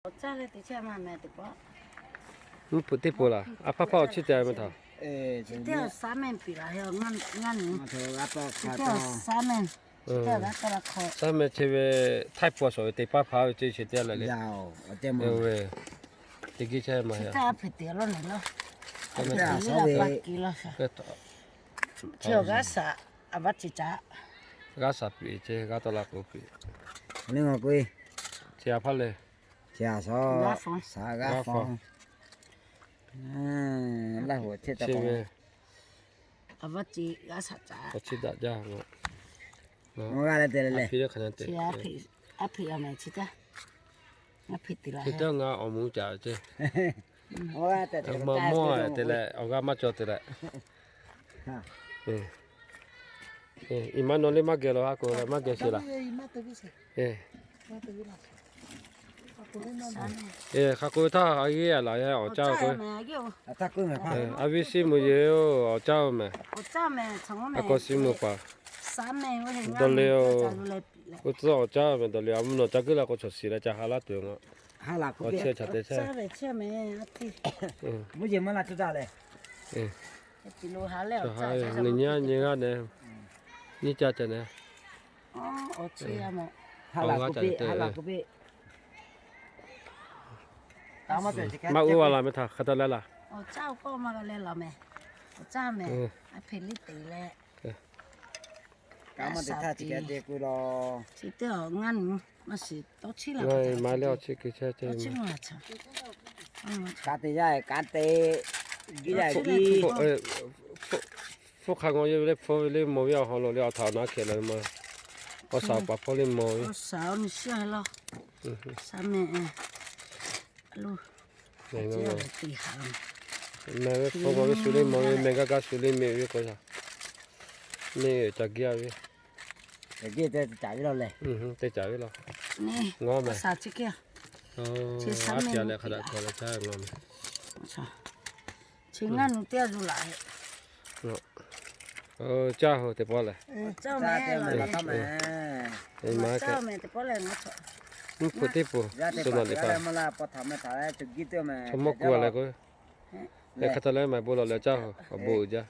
Mvuhˇ hpeuꞈ teˇ poˬ laˬ, a hpaˇ hpaˇ awˬ chi te meh htaꞈ. Saˉ meh chi ve htaiˇ pfuhˇ shawˍ ve teˇ paˇ hpaˇ ve ce chi teˇ g'aˇ le le. Teˇ g'aˇ chehˇ ma, g'aˇ shaˍ piˍ ce, g'aˇ taw la k'o piˍ. Chi a hpaˇ le. Chi a shaˍ, shaˍ g'aˇ faw. Chi ve, awˬ chi daꞈ jaˇ. Chi teˇ g'aˇ ngaˬ awˬ mvuh caꞈ ve ce. Ma mawˇ te leh awˬ g'aˇ maˇ cawˬ te leh. Iˉ maˇ nawˬ le maˇ geh la ha k'o, maˇ geh sheˍ laˬ. Hk'a k'oˆ ve htaˇ a yeˇ a laˬ yaˇ awˬ caˇ k'o, a viˉ shiˉ mvuh yeˬ-oˬ, awˬ caˇ-oˬ mehˍ. Awˬ k'awꞈ shiˉ mvuh paˍ. Dawˬ le-oˬ, k'oˆ tcuhˉ awˬ caˇ mehˍ. Dawˬ le, a mvuhˇ nawˬ ca guiˇ la k'o chaw shiˍ leh ca ha laˇ tuˬ-oˬ. Awˬ chehˇ chaꞈ te chehˇ. Nyi nyi g'aˇ neh, nyiˇ caˇ ca neh. Maˇ uˉ a laˬ meh htaꞈ hk'a taw leh laˬ. Ngaˬ maˇ leh awˬ chi ke chehˇ ce. Hpfuhˇ hk'a ngaw yehˇ ve le, hpfuhˇ ve le, mawˬ ve awˬ hawˉ lo le, awˬ htaꞈ awˬ na hkehꞈ la ve ma. Awˬ shaˍ awˬ paˍ hpawˇ le mawˬ ve. Mehˬ ve hpawˇ maˬ ve shu le mawˬ ve, mehˬ gaˇ gaˇ shu le mehˬ ve k'o yaˇ. Neˇ ca giˇ a ve. Te caˍ ve laˬ. Ngaˬ mehˬ. Aˉ piˍ leh hk'a daꞈ kawˬ leh caˇ ngaˬ mehˬ. Chi ngaˇ nu teˇ g'aˇ zuˬ laˬ. Caˇ hoˬ teˇ pawˆ lehˬ. Mvuhˇ hpeuꞈ teˇ poˬ suh naˬ liꞈ hpaˍ. Chaw mawˇ ku a leh k'o, hk'a htaˇ leh maˬ bon lawˬ leh caˇ hoˬ, awˬ bon uiˍ jaˇ.